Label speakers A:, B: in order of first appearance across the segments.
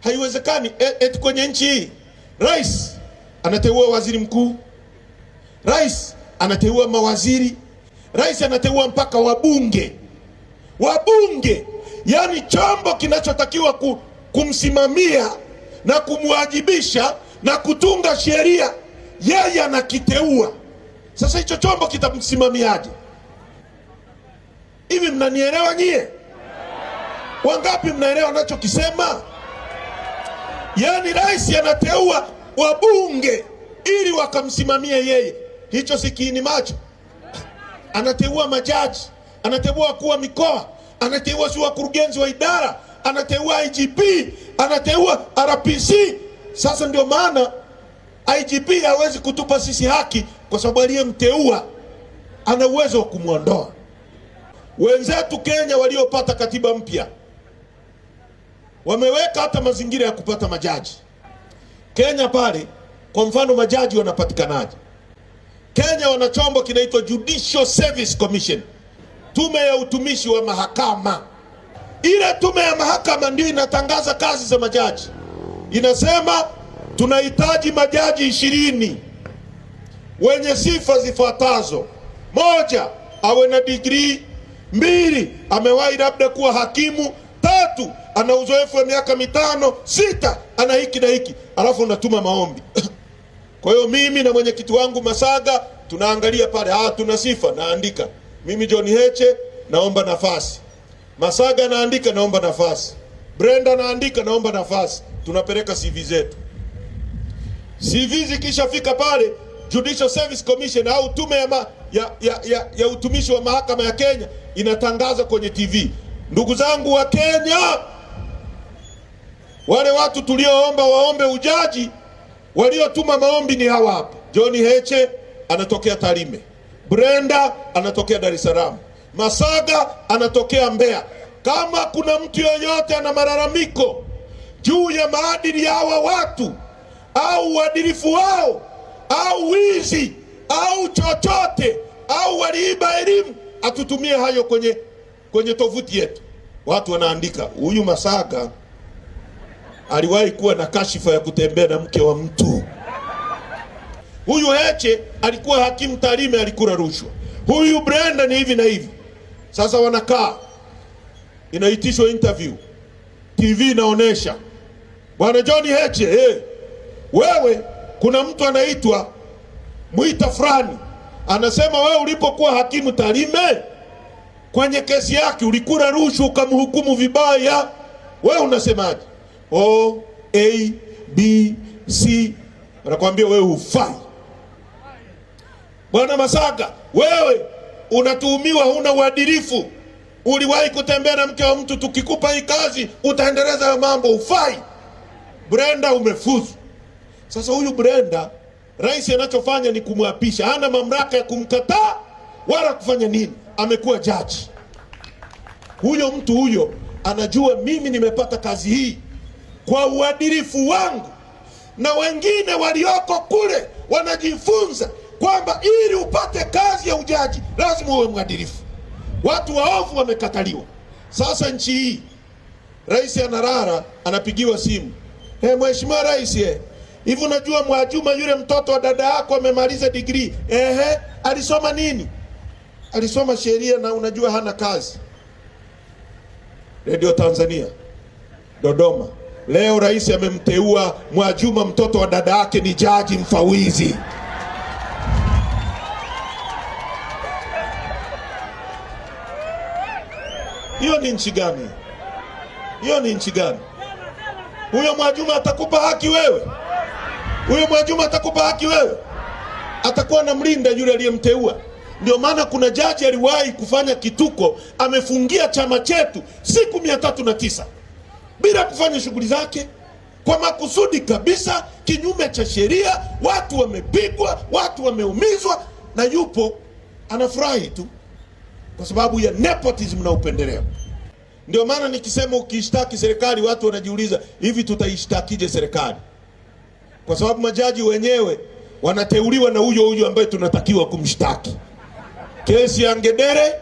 A: Haiwezekani eti kwenye nchi hii rais anateua waziri mkuu, rais anateua mawaziri, rais anateua mpaka wabunge. Wabunge, yani chombo kinachotakiwa kumsimamia na kumwajibisha na kutunga sheria, yeye anakiteua. Sasa hicho chombo kitamsimamiaje? Hivi mnanielewa nyie? Wangapi mnaelewa nachokisema? Yaani rais anateua wabunge ili wakamsimamie yeye. Hicho si kiini macho? Anateua majaji, anateua wakuu wa mikoa, anateua si wakurugenzi wa idara, anateua IGP, anateua RPC. Sasa ndio maana IGP hawezi kutupa sisi haki, kwa sababu aliyemteua ana uwezo wa kumwondoa. Wenzetu Kenya waliopata katiba mpya wameweka hata mazingira ya kupata majaji. Kenya pale, kwa mfano, majaji wanapatikanaje? Kenya wana chombo kinaitwa Judicial Service Commission, tume ya utumishi wa mahakama. Ile tume ya mahakama ndio inatangaza kazi za majaji. Inasema tunahitaji majaji 20 wenye sifa zifuatazo: 1, awe na degree; 2, amewahi labda kuwa hakimu; 3, ana uzoefu wa miaka 5; 6, ana hiki na hiki. Alafu unatuma maombi. Kwa hiyo mimi na mwenyekiti wangu Masaga tunaangalia pale, tuna sifa, naandika mimi John Heche naomba nafasi, Masaga naandika naomba nafasi, Brenda naandika naomba nafasi. Tunapeleka CV zetu. CV zikishafika pale Judicial Service Commission au tume ya utumishi wa mahakama ya Kenya inatangaza kwenye TV, ndugu zangu wa Kenya, wale watu tulioomba waombe ujaji, waliotuma maombi ni hawa hapa. John Heche anatokea Tarime, Brenda anatokea Dar es Salaam, Masaga anatokea Mbeya. Kama kuna mtu yeyote ana malalamiko juu ya maadili ya hawa watu au uadilifu wao au wizi au chochote au waliiba elimu, atutumie hayo kwenye tovuti yetu. Watu wanaandika huyu Masaga aliwahi kuwa na kashifa ya kutembea na mke wa mtu. Huyu Heche alikuwa hakimu Tarime, alikula rushwa. Huyu Brenda ni hivi na hivi. Sasa wanakaa, inaitishwa interview, TV inaonesha Bwana John Heche, wewe, kuna mtu anaitwa Mwita fulani anasema wewe ulipokuwa hakimu Tarime kwenye kesi yake ulikula rushwa ukamhukumu vibaya, wewe unasemaje? O, A, B, C, anakuambia wewe hufai. Bwana Masaga, wewe unatuhumiwa huna uadilifu, uliwahi kutembea na mke wa mtu, tukikupa hii kazi utaendeleza hayo mambo, hufai. Brenda, umefuzu. Sasa huyu Brenda, rais anachofanya ni kumwapisha, hana mamlaka ya kumkataa wala kufanya nini, amekuwa jaji. Huyo mtu huyo anajua mimi nimepata kazi hii kwa uadilifu wangu, na wengine walioko kule wanajifunza kwamba ili upate kazi ya ujaji lazima uwe mwadilifu. Watu waovu wamekataliwa. Sasa nchi hii rais analala, anapigiwa simu, Mheshimiwa Rais, hivi unajua Mwajuma yule mtoto wa dada yako amemaliza degree? Ehe, alisoma nini? Alisoma sheria na unajua hana kazi. Radio Tanzania Dodoma, leo rais amemteua Mwajuma mtoto wa dada yake ni jaji mfawizi. Hiyo ni nchi gani? Hiyo ni nchi gani? Huyo Mwajuma atakupa haki wewe? Huyo Mwajuma atakupa haki wewe? Atakuwa anamlinda yule aliyemteua. Ndio maana kuna jaji aliwahi kufanya kituko, amefungia chama chetu siku 309 bila kufanya shughuli zake, kwa makusudi kabisa, kinyume cha sheria. Watu wamepigwa, watu wameumizwa, na yupo anafurahi tu kwa sababu ya nepotism na upendeleo. Ndio maana nikisema ukishtaki serikali, watu wanajiuliza hivi tutaishtakije serikali? Kwa sababu majaji wenyewe wanateuliwa na huyo huyo ambaye tunatakiwa kumshtaki. Kesi ya Ngedere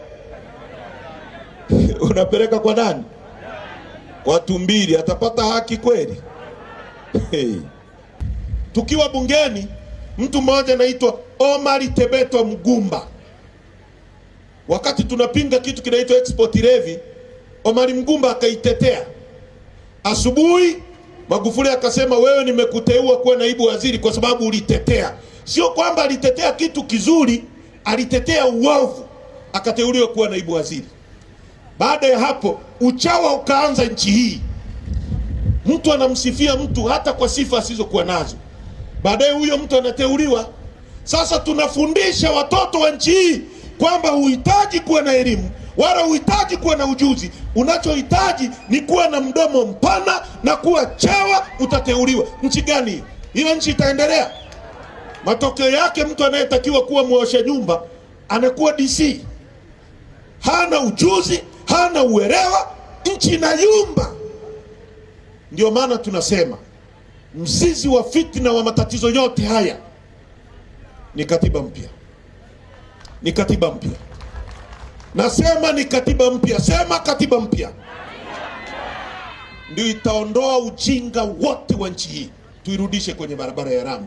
A: unapeleka kwa nani? Kwa Tumbili, atapata haki kweli? Hey. Tukiwa bungeni, mtu mmoja anaitwa Omari Tebeto Mgumba, wakati tunapinga kitu kinaitwa export levy, Omari Mgumba akaitetea. Asubuhi Magufuli akasema, wewe nimekuteua kuwa naibu waziri kwa sababu ulitetea. Sio kwamba alitetea kitu kizuri, alitetea uovu, akateuliwa kuwa naibu waziri. Baada ya hapo uchawa ukaanza nchi hii. Mtu anamsifia mtu hata kwa sifa asizokuwa nazo, baadaye huyo mtu anateuliwa. Sasa tunafundisha watoto wa nchi hii kwamba huhitaji kuwa na elimu wala huhitaji kuwa na ujuzi. Unachohitaji ni kuwa na mdomo mpana na kuwa chawa, utateuliwa. Nchi gani hiyo? Nchi itaendelea? Matokeo yake mtu anayetakiwa kuwa mwosha nyumba anakuwa DC, hana ujuzi, hana uelewa, nchi inayumba. Ndio maana tunasema mzizi wa fitna wa matatizo yote haya ni katiba mpya, ni katiba mpya. Nasema ni katiba mpya, sema katiba mpya ndio itaondoa ujinga wote wa nchi hii, tuirudishe kwenye barabara ya rami.